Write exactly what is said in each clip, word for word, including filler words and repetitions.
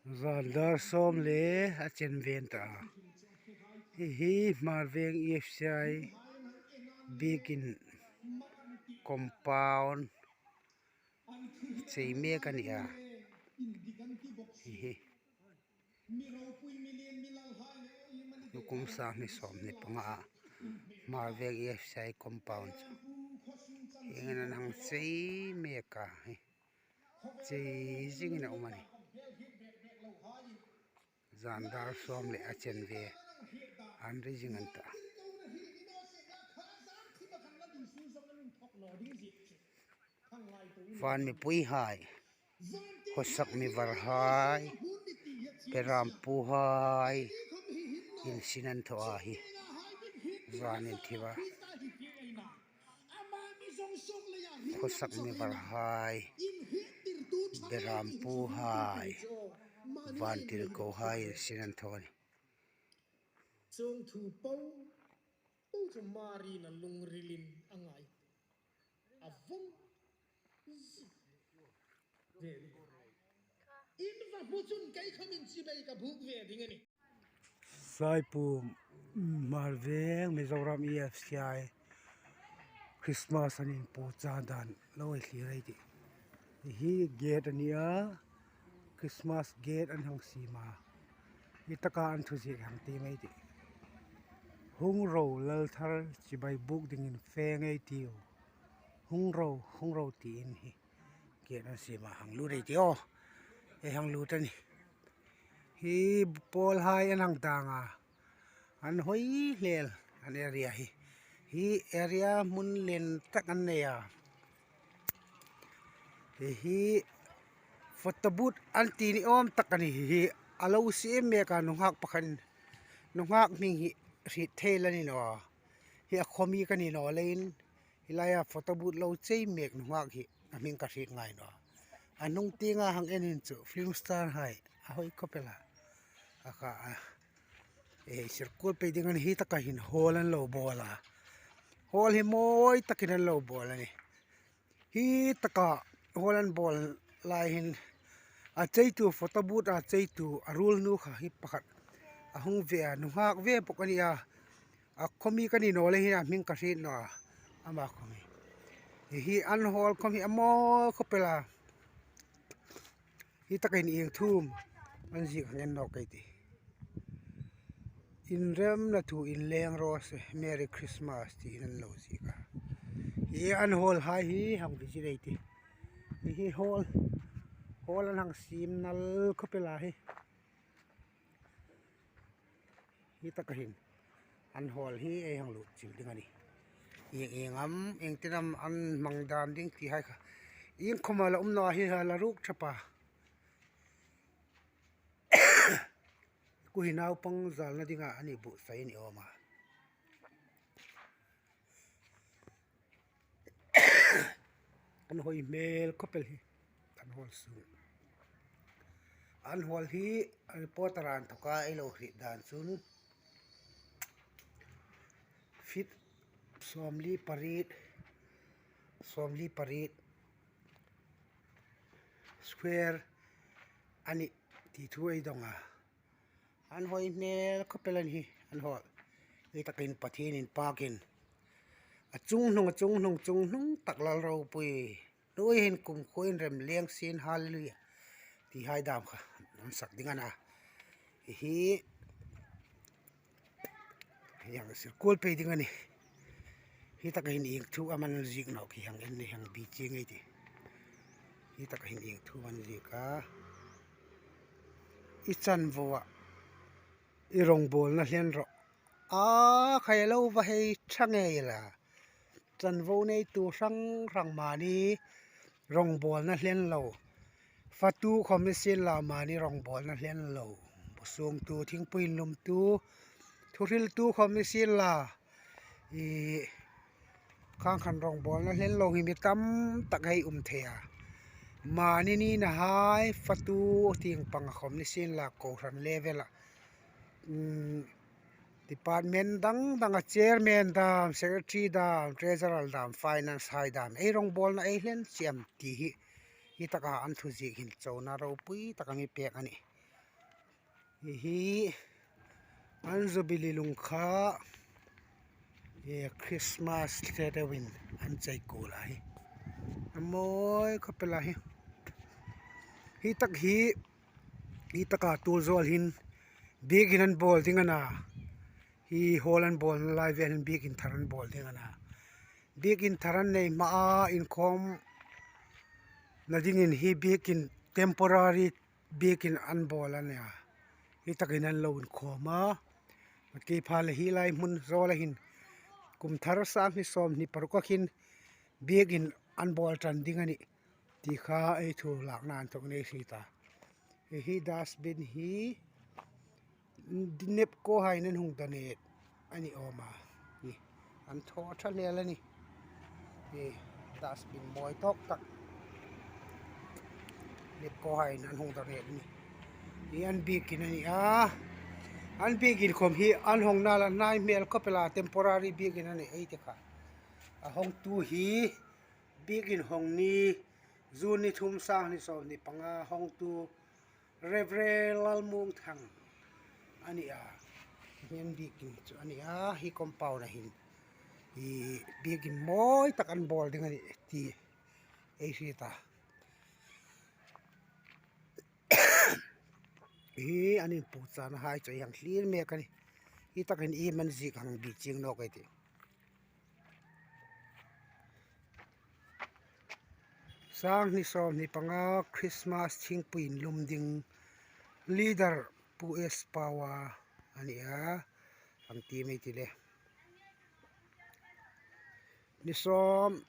Zan dar sawm le a chanve an ta. Hi hi Hmarveng E F C I biekin compound chei mek a ni a. Hi hi. Tukum sang hni sawm hni panga a Hmarveng E F C I compound chu hieng ang an hang chei mek a. Hi. Chei zingin a um a nih. Zan dar sawm le a chanve an ri zing an ta. Van mipuihai, khawsak mi varhai, berampuhai, insin an thaw a hi. Van inthiva. Khawsak mi varhai, berampuhai, vantirkohai insin an thaw a nih. Chuong thu po po chu Marina lungrilin a ngai. A vawng. In va hmu chun kei khawmin chibai ka buk ve ding a nih. Saipu, mm, Hmarveng Mizoram E F C I Christmas an inpuocha dan lo ei thlir ei tih. Hi gate a ni a, Christmas gate an hang siem a. Hi taka an thu ziek hang ti mai tih. Hung ro, Lalthar chibai buk dingin fe ngei ei tiu. Hung ro, hung ro tiin hi. Gate an siem a hang lut ei tih aw. Ei hang lut a nih. Hi pawlhai an hang dang a. An hoi hlel an area hi. Hi area hmun lien tak an nei a. Hi hi photo booth an ti ni awm tak a nih hi. A lo siem mek a nunghak pakhat. Nunghak hming hi hriet thei la ni naw. Hi a khawmi ka ni naw leiin. Hi laia photo booth lo chei mek nunghak hi a hming ka hriet ngai naw. A hnung tienga hang en hin chu film star hai a hoi khawp el a. A kha a. E, circle pei ding a nih hi taka hin hall an lo bawl a. Hall hi mawi takin an lo bawl a nih. Hi taka hall an bawl lai hin a cheitu photo booth a cheitu a ruolnu kha hi pakhat a hung ve a, nunghak ve bawk a ni a. A khawmi ka ni naw leiin a hming ka hriet naw a, ama khawmi. Hi hi an hall khawmi a mawi khawp el a. Hi taka hin ieng thu am an ziek hang en nawk ei tih. Inremna thu inleng raw se, Merry Christmas tiin an lo ziek a. Hi an hall hai hi hang visit ei tih. Hi hi hall, hall an hang siem nal khawp el a hi. Hi taka hin an hall hi ei hang lut chil ding a nih. Ieng ieng am, ieng tin am an hmang dan ding ti hai kha. Ieng khawma la um naw hi ha la ruk thap a. Khu hi naupang zalna dinga a ni buotsai ni awm a. An hoi hmel khawp el hi. An hall sung. An hall hi reporter an thawka ei lo hriet dan chun feet sawmli pariet, sawmli pariet square a nih ti thu ei dawng a. An hoi hmel khawp el a ni hi, an hall. Hi takin Pathien inpakin a chunghnung, a chunghnung, chunghnung tak lal ropui. Hnuoi hin kumkhuoin rem leng sien, hallelujah. Ti hai dam kha an sak ding a na. Hi hi. Hi hang circle pei ding a nih. Hi taka hin ieng thu am an ziek nawk hi hang en, hi hang bi chieng ei tih. Hi taka hin ieng thu am an ziek a. I chanvo a, i rongbawlna hlen rawh. A khai lo va hei ṭha ngei la. Chanvo neitu hrang hrang mani rongbawlna hlen lo. Fatu khawm ni sien la mani rongbawlna hlen lo. Busungtu, thingpui inlumtu, thuhriltu khawm ni sien la. I khang khan rongbawlna hlen lo hi mi tam tak hei um thei a. Mani nina hai fatu tieng panga khawm ni sien la kohran level a. Mm, department dang danga chairman dam, secretary dam, treasurer dam, finance hai dam. Ei rongbawlna ei hlen chieng ti hi. Hi taka an thu ziek hin chona ropui taka mi pek a nih. Hi hi an Jubilee lung kha, e, Christmas hre deuin an chei kuol a hi. A mawi khawp el a hi. Hi tak hi, hi taka tuol zawl hin biekin an bawl ding a na. Hi hall an bawlna lai vel hin biekin thar an bawl ding a na. Biekin thar an nei hmaa inkhawmna dingin hi biekin temporary biekin an bawl a nih a. Hi takin an lo inkhawm a. Kei pha le hi lai hmun zawla hin kum thar sang hni sawmhni paruk khin biekin an bawl ṭan ding a nih ti kha ei thu lakna inthawkin ei hriet a. Hi dustbin hi NEEPCO hai'n an hung donate a ni awm a. Ni, an thaw ṭha hle a nih. Ni, dustbin mawi tawk tak NEEPCO hai'n an hung donate a nih. Hi an biekin a nih a. An biekin khawm hi an hawng nal a, hnai hmel khawp el a, temporary biekin a nih ei ti kha. A hawngtu hi biekin hawng ni June ni thum, sang hni sawmhni panga hawngtu Reverend Lalmuongthang a nih a. Hi an biekin chu a nih a, hi compound-a hin hi biekin mawi tak an bawl ding a nih ti ei hriet a. Hi an inpuchana hai chu ei hang hlier mek a nih. Hi takin iem an ziek hang bi chieng nawk ei tih. Sang hni sawmhni panga Christmas thingpui inlum ding leader Pu S Pawa a nih a, an ti mai ti le. Ni sawmhni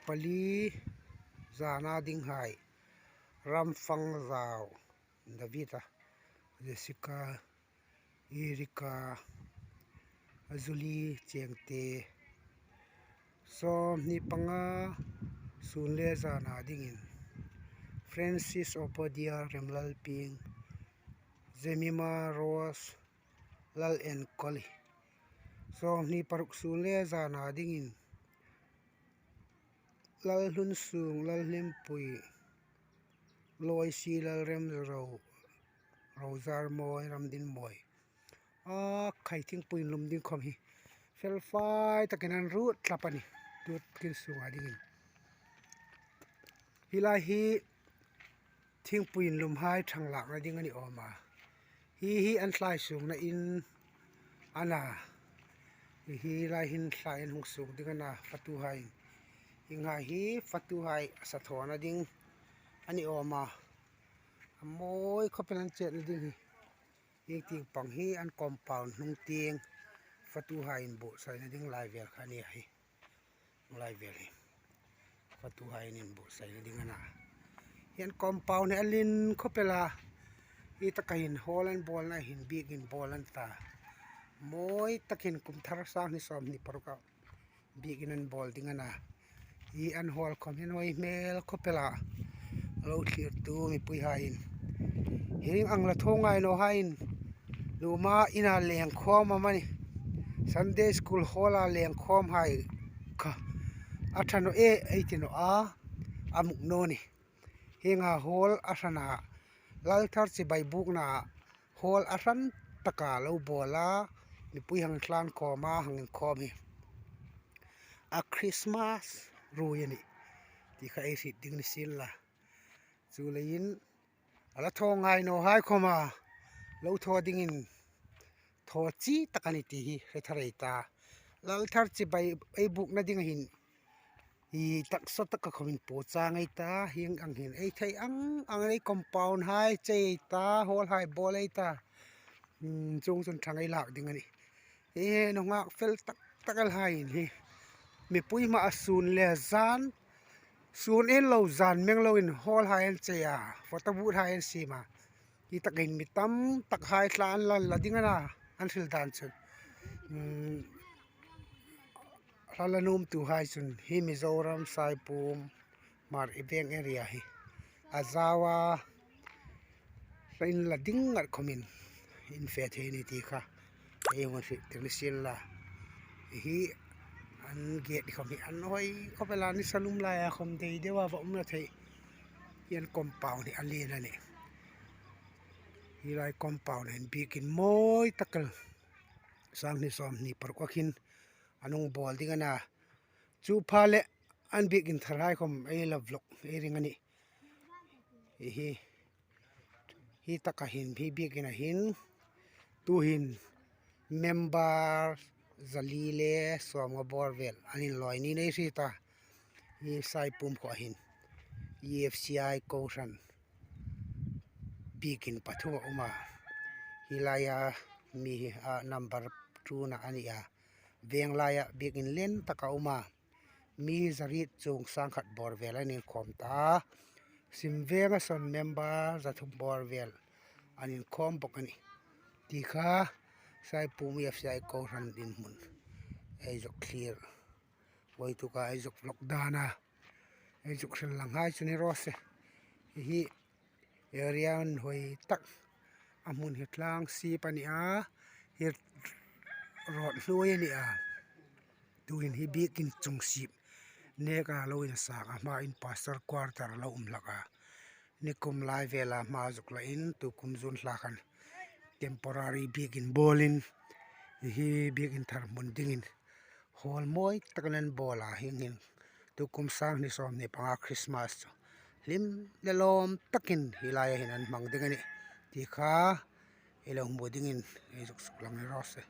pali zana ding hai, Ramfangzau, Davida, Jessica, Erika, Julie Chengte, sawmhni panga sun le zana dingin Francis Obadia Remlalping, Jemima Rose Lalenkoli, sawmhni paruk sun le zana dingin Lalhlunsung, Lalhlimpui, Loisi, Lalremro, Rozarmawi, Ramdinmawi. A khai thingpui inlum ding khawm hi felfai takin an ruot tlap a nih, tut kin sunga dingin. Hi lai hi thingpui inlum hai ṭhang lakna ding a ni awm a. Hi hi an thlai sungna in a na. Hi hi lai hin thlai an hung sung ding a na, fatuhai. Hi ngai hi fatuhai a sa thawna ding a ni awm a. A mawi khawp el an chetna ding hi. Hi tieng pang hi an compound hnung tieng fatuhai inbuotsaina ding lai vel kha a ni a hi. Lai vel hi fatuhai inbuotsaina ding a na. Hi an compound hi a lien khawp el a. Hi taka hin hall an bawlna hin biekin bawl an ta. Mawi takin kum thar sang hni sawmhni paruka biekin an bawl ding a na. Hi an hall khawm hi a nuoi hmel khawp el a. A lo thlirtu mipuihaiin hieng ang la thaw ngai nawhaiin luma ina leng khawm amanih, Sunday School hall-a leng khawm hai kha a ṭha naw e ei ti naw a, a muk naw ni. Hienga hall a hrana, Lalthar chibai bukna hall a hran taka lo bawla, mipui hang tlan khawma hang inkhawm hi a Christmas ruoi a nih ti kha ei hriet ding ni sienla. Chuleiin a la thaw ngai nawhai khawma lo thaw dingin thaw chi tak a ni ti hi hre thar ei ta. Lalthar chibai ei bukna dinga hin hi taksa taka khawmin puochang ei ta, hieng ang hin ei thei ang ang ei compound hai chei ei ta, hall hai bawl ei ta. Hmm, chuong chun ṭhang ei lak ding a nih. Hi nunghak fel tak tak el haiin hi mipui hmaa sun le zan, sun en lo zan meng loin hall hai an chei a, photo booth hai an siem a. Hi takin mi tam tak hai thla an la la ding a na, an hril dan chun. Hmm, thla la nuomtuhai chun hi Mizoram Saipum Hmar Iveng area hi a zau a, thla in la ding ngat khawmin infe thei ni ti kha ei hung hriet tir ni sienla. Hi an gate khawm hi a nuoi khawp el a, nisa lum laia khawm dei deuin va um la thei. Hi an compound hi a lien a nih. Hi lai compound hin biekin mawi tak el, sang hni sawm hni paruk khin an hung bawl ding a na. Chu pha le an biekin thar hai khom ei la vlog ei ring a nih. Hi hi, hi taka hin, hi biekin a hin, tu hin member zali le sawmnga bawr vel an inlawi niin ei hriet a. Hi Saipum khuo hin E F C I kohran biekin pathum a um a. Hi laia mi hi a number two-na a ni a. Veng laia biekin lian tak a um a. Mi zariet chuong sangkhat bawr vel an inkhawm ta a. Simvenga saw member zathum bawr vel an inkhawm bawk a nih. Ti kha Saipum E F C I kohran dinhmun ei zuk thlir, vawituk a ei zuk vlog dan a, ei zuk hril lang hai chu ni raw se. Hi hi area inhawi tak, a hmun hi tlang sip a ni a, hi road hnuoi a ni a. Tuhin hi biekin chung sip neka lo insang a, hmain pastor quarter lo um hlak a. Nikum lai vela hma zuk lain tukum June thla khan temporary biekin bawlin hi biekin thar hmun dingin hall mawi takin an bawl a, hieng hin tukum sang hni sawm hni panga Christmas chu hlim le lawm takin hi laia hin an hmang ding a nih. Ti kha ei lo hmu dingin ei zuk suklang ei raw se.